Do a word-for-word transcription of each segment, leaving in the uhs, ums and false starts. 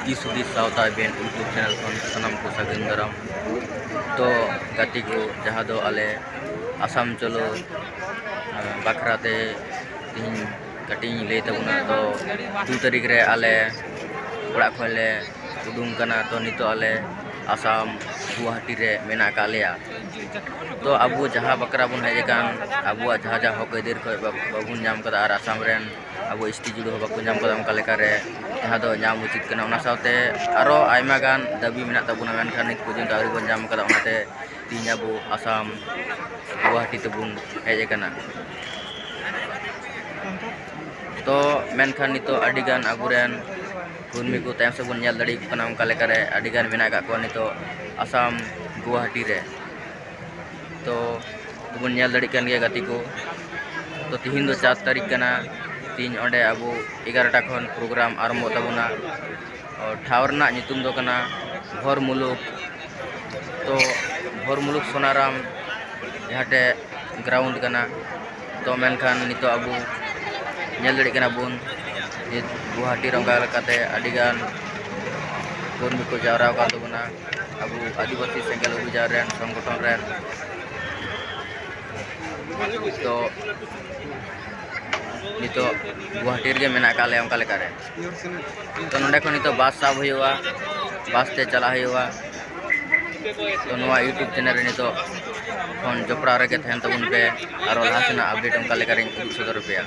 ᱫᱤᱥ ᱦᱩᱫᱤᱥ ᱥᱟᱶᱛᱟ ᱤᱵᱷᱮᱱᱴ YouTube ᱪᱮᱱᱮᱞ ᱠᱷᱚᱱ ᱥᱟᱱᱟᱢ ᱠᱚ ᱥᱟᱹᱜᱩᱱ ᱫᱟᱨᱟᱢ᱾ ᱛᱚ ᱜᱟᱛᱮ ᱠᱚ, ᱡᱟᱦᱟᱸ ᱫᱚ ᱟᱞᱮ ᱟᱥᱟᱢ ᱪᱚᱞᱚ, ᱟᱸ, ᱵᱟᱠᱷᱨᱟ ᱛᱮ ᱛᱮᱦᱮᱧ ᱠᱟᱹᱴᱤᱡ ᱤᱧ ᱞᱟᱹᱭ ᱛᱟᱵᱚᱱᱟ᱾ ᱛᱚ ᱫᱩ ᱛᱟᱹᱨᱤᱠᱷ ᱨᱮ ᱟᱞᱮ ᱚᱲᱟᱜ ᱠᱷᱚᱱ ᱞᱮ ᱩᱰᱩᱝ ᱠᱟᱱᱟ᱾ ᱛᱚ ᱱᱤᱛᱚᱜ ᱟᱞᱮ ᱟᱥᱟᱢ ᱜᱩᱣᱟᱦᱟᱴᱤ ᱨᱮ ᱢᱮᱱᱟᱜ ᱟᱠᱟᱫ ᱞᱮᱭᱟ᱾ ᱛᱚ ᱟᱵᱚ ᱡᱟᱦᱟᱸ ᱵᱟᱠᱷᱨᱟ ᱵᱚᱱ ᱦᱮᱡ ᱟᱠᱟᱱ, ᱟᱵᱚᱣᱟᱜ ᱡᱟᱦᱟᱸ ᱡᱟᱦᱟᱸ ᱦᱚᱠ ᱟᱹᱭᱫᱟᱹᱨ ᱠᱷᱚᱱ ᱵᱟ-, ᱵᱟᱵᱚᱱ ᱧᱟᱢ ᱠᱟᱫᱟ ᱟᱨ ᱟᱥᱟᱢ ᱨᱮᱱ ᱟᱵᱚ ᱮᱥ ᱴᱤ ᱡᱩᱲᱟᱹ ᱦᱚᱸ ᱵᱟᱠᱚ ᱧᱟᱢ ᱠᱟᱫᱟ ᱚᱱᱠᱟ ᱞᱮᱠᱟᱨᱮ, ᱡᱟᱦᱟᱸ ᱫᱚ ᱧᱟᱢ ᱩᱪᱤᱛ ᱠᱟᱱᱟ᱾ ᱚᱱᱟ ᱥᱟᱶᱛᱮ ᱟᱨᱚ ᱟᱭᱢᱟ ᱜᱟᱱ ᱫᱟᱹᱵᱤ ᱢᱮᱱᱟᱜ ᱛᱟᱵᱚᱱᱟ, ᱢᱮᱱᱠᱷᱟᱱ ᱱᱤᱛ ᱯᱚᱨᱡᱚᱱᱛᱚ ᱟᱹᱣᱨᱤ ᱵᱚᱱ ᱧᱟᱢ ᱠᱟᱫᱟ᱾ ᱚᱱᱟᱛᱮ ᱛᱮᱦᱮᱧ ᱟᱵᱚ ᱟᱥᱟᱢ ᱜᱩᱣᱟᱦᱟᱴᱤ ᱛᱮᱵᱚᱱ ᱦᱮᱡ ᱟᱠᱟᱱᱟ᱾ ᱛᱚ ᱢᱮᱱᱠᱷᱟᱱ ᱱᱤᱛᱚᱜ ᱟᱹᱰᱤᱜᱟᱱ ᱟᱵᱚᱨᱮᱱ ᱠᱚᱨᱢᱤ ᱠᱚ ᱛᱟᱭᱚᱢ ᱥᱮᱫ ᱵᱚᱱ ᱧᱮᱞ ᱫᱟᱲᱮᱭᱟᱠᱚ ᱠᱟᱱᱟ, ᱚᱱᱠᱟ ᱞᱮᱠᱟᱨᱮ ᱟᱹᱰᱤᱜᱟᱱ ᱢᱮᱱᱟᱜ ᱟᱠᱟᱫ ᱠᱚᱣᱟ ᱱᱤᱛᱚᱜ ᱟᱥᱟᱢ ᱜᱩᱣᱟᱦᱟᱴᱤ ᱨᱮ᱾ ᱛᱚ ᱵᱚᱱ ᱧᱮᱞ ᱫᱟᱲᱮᱭᱟᱜ ᱠᱟᱱ ᱜᱮᱭᱟ ᱜᱟᱛᱮ ᱠᱚ᱾ ᱛᱚ ᱛᱤᱦᱤᱧ ᱫᱚ ᱪᱟᱨ ᱛᱟᱹᱨᱤᱠᱷ ᱠᱟᱱᱟ, ᱛᱤᱦᱤᱧ ᱚᱸᱰᱮ ᱟᱵᱚ ᱮᱜᱟᱨᱚᱴᱟ ᱠᱷᱚᱱ ᱯᱨᱳᱜᱨᱟᱢ ᱟᱨᱟᱢᱵᱷᱚᱜ ᱛᱟᱵᱚᱱᱟ᱾ ᱚ, ᱴᱷᱟᱶ ᱨᱮᱱᱟᱜ ᱧᱩᱛᱩᱢ ᱫᱚ ᱠᱟᱱᱟ ᱵᱷᱚᱨ ᱢᱩᱞᱩᱠ᱾ ᱛᱚ ᱵᱷᱚᱨ ᱢᱩᱞᱩᱠ ᱥᱳᱱᱟᱨᱟᱢ ᱡᱟᱦᱟᱸ ᱴᱷᱮᱡ ᱜᱨᱟᱣᱩᱱᱰ ᱠᱟᱱᱟ᱾ ᱛᱚ ᱢᱮᱱᱠᱷᱟᱱ ᱱᱤᱛᱚᱜ ᱟᱵᱚ ᱧᱮᱞ ᱫᱟᱲᱮᱭᱟᱜ ᱠᱟᱱᱟ ᱵᱚᱱ ᱡᱮ ᱜᱩᱣᱟᱦᱟᱴᱤ ᱨᱮ ᱚᱱᱠᱟ ᱞᱮᱠᱟᱛᱮ ᱟᱹᱰᱤᱜᱟᱱ ᱠᱚᱨᱢᱤ ᱠᱚ ᱡᱟᱣᱨᱟ ᱟᱠᱟᱱ ᱛᱟᱵᱚᱱᱟ᱾ ᱟᱵᱚ ᱟᱹᱫᱤᱵᱟᱹᱥᱤ ᱥᱮᱸᱜᱮᱞ ᱚᱵᱷᱤᱡᱟᱱ ᱨᱮᱱ ᱥᱚᱝᱜᱚᱴᱷᱚᱱ ᱨᱮᱱ᱾ ᱛᱚ ᱱᱤᱛᱚᱜ ᱜᱩᱣᱟᱦᱟᱴᱤ ᱨᱮᱜᱮ ᱢᱮᱱᱟᱜ ᱟᱠᱟᱫ ᱞᱮᱭᱟ ᱚᱱᱠᱟ ᱞᱮᱠᱟᱨᱮ᱾ ᱛᱚ ᱱᱚᱸᱰᱮ ᱠᱷᱚᱱ ᱱᱤᱛᱚᱜ ᱵᱟᱥ ᱥᱟᱵ ᱦᱩᱭᱩᱜᱼᱟ, ᱵᱟᱥ ᱛᱮ ᱪᱟᱞᱟᱜ ᱦᱩᱭᱩᱜᱼᱟ᱾ ᱛᱚ ᱱᱚᱣᱟ YouTube ᱪᱮᱱᱮᱞ ᱨᱮ ᱱᱤᱛᱚᱜ ᱠᱷᱚᱱ ᱡᱚᱯᱲᱟᱣ ᱨᱮᱜᱮ ᱛᱟᱦᱮᱱ ᱛᱟᱵᱚᱱ ᱯᱮ, ᱟᱨᱚ ᱞᱟᱦᱟ ᱥᱮᱱᱟᱜ ᱟᱯᱰᱮᱴ ᱚᱱᱠᱟ ᱞᱮᱠᱟᱨᱤᱧ ᱩᱫᱩᱜ ᱥᱚᱫᱚᱨ ᱟᱯᱮᱭᱟ᱾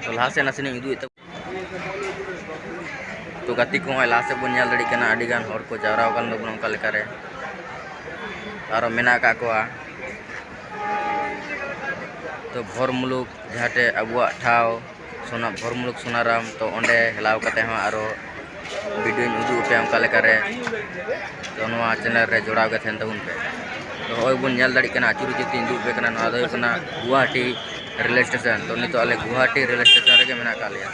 ᱛᱚ ᱞᱟᱦᱟ ᱥᱮᱫ ᱱᱟᱥᱮᱱᱟᱜ ᱤᱧ ᱩᱫᱩᱜ ᱮᱫ ᱛᱟᱵᱚᱱᱟ᱾ ᱛᱚ ᱜᱟᱛᱮ ᱠᱚ, ᱱᱚᱜᱼᱚᱭ ᱞᱟᱦᱟ ᱥᱮᱫ ᱵᱚᱱ ᱧᱮᱞ ᱫᱟᱲᱮᱭᱟᱜ ᱠᱟᱱᱟ, ᱟᱹᱰᱤ ᱜᱟᱱ ᱦᱚᱲ ᱠᱚ ᱡᱟᱣᱨᱟ ᱟᱠᱟᱱ ᱛᱟᱵᱚᱱᱟ ᱚᱱᱠᱟ ᱞᱮᱠᱟᱨᱮ᱾ ᱟᱨᱚ ᱢᱮᱱᱟᱜ ᱟᱠᱟᱫ ᱠᱚᱣᱟ᱾ ᱛᱚ ᱵᱷᱚᱨ ᱢᱩᱞᱩᱠ ᱡᱟᱦᱟᱸ ᱴᱷᱮᱡ ᱟᱵᱚᱣᱟᱜ ᱴᱷᱟᱶ ᱥᱳᱱᱟ, ᱵᱷᱚᱨ ᱢᱩᱞᱩᱠ ᱥᱳᱱᱟᱨᱟᱢ, ᱛᱚ ᱚᱸᱰᱮ ᱦᱮᱞᱟᱣ ᱠᱟᱛᱮ ᱦᱚᱸ ᱟᱨᱚ ᱵᱷᱤᱰᱤᱭᱳᱧ ᱩᱫᱩᱜ ᱟᱯᱮᱭᱟ ᱚᱱᱠᱟ ᱞᱮᱠᱟᱨᱮ᱾ ᱛᱚ ᱱᱚᱣᱟ ᱪᱮᱱᱮᱞ ᱨᱮ ᱡᱚᱲᱟᱣ ᱜᱮ ᱛᱟᱦᱮᱱ ᱛᱟᱵᱚᱱ ᱯᱮ᱾ ᱛᱚ ᱦᱚᱸᱜᱼᱚᱭ ᱵᱚᱱ ᱧᱮᱞ ᱫᱟᱲᱮᱭᱟᱜ ᱠᱟᱱᱟ, ᱟᱹᱪᱩᱨ ᱟᱹᱪᱩᱨ ᱛᱤᱧ ᱩᱫᱩᱜ ᱟᱯᱮ ᱠᱟᱱᱟ, ᱱᱚᱣᱟ ᱫᱚ ᱦᱩᱭᱩᱜ ᱠᱟᱱᱟ ᱜᱩᱣᱟᱦᱟᱴᱤ ᱨᱮᱞ ᱥᱴᱮᱥᱚᱱ᱾ ᱛᱚ ᱱᱤᱛᱚᱜ ᱟᱞᱮ ᱜᱩᱣᱟᱦᱟᱴᱤ ᱨᱮᱞ ᱥᱴᱮᱥᱚᱱ ᱨᱮᱜᱮ ᱢᱮᱱᱟᱜ ᱟᱠᱟᱫ ᱞᱮᱭᱟ᱾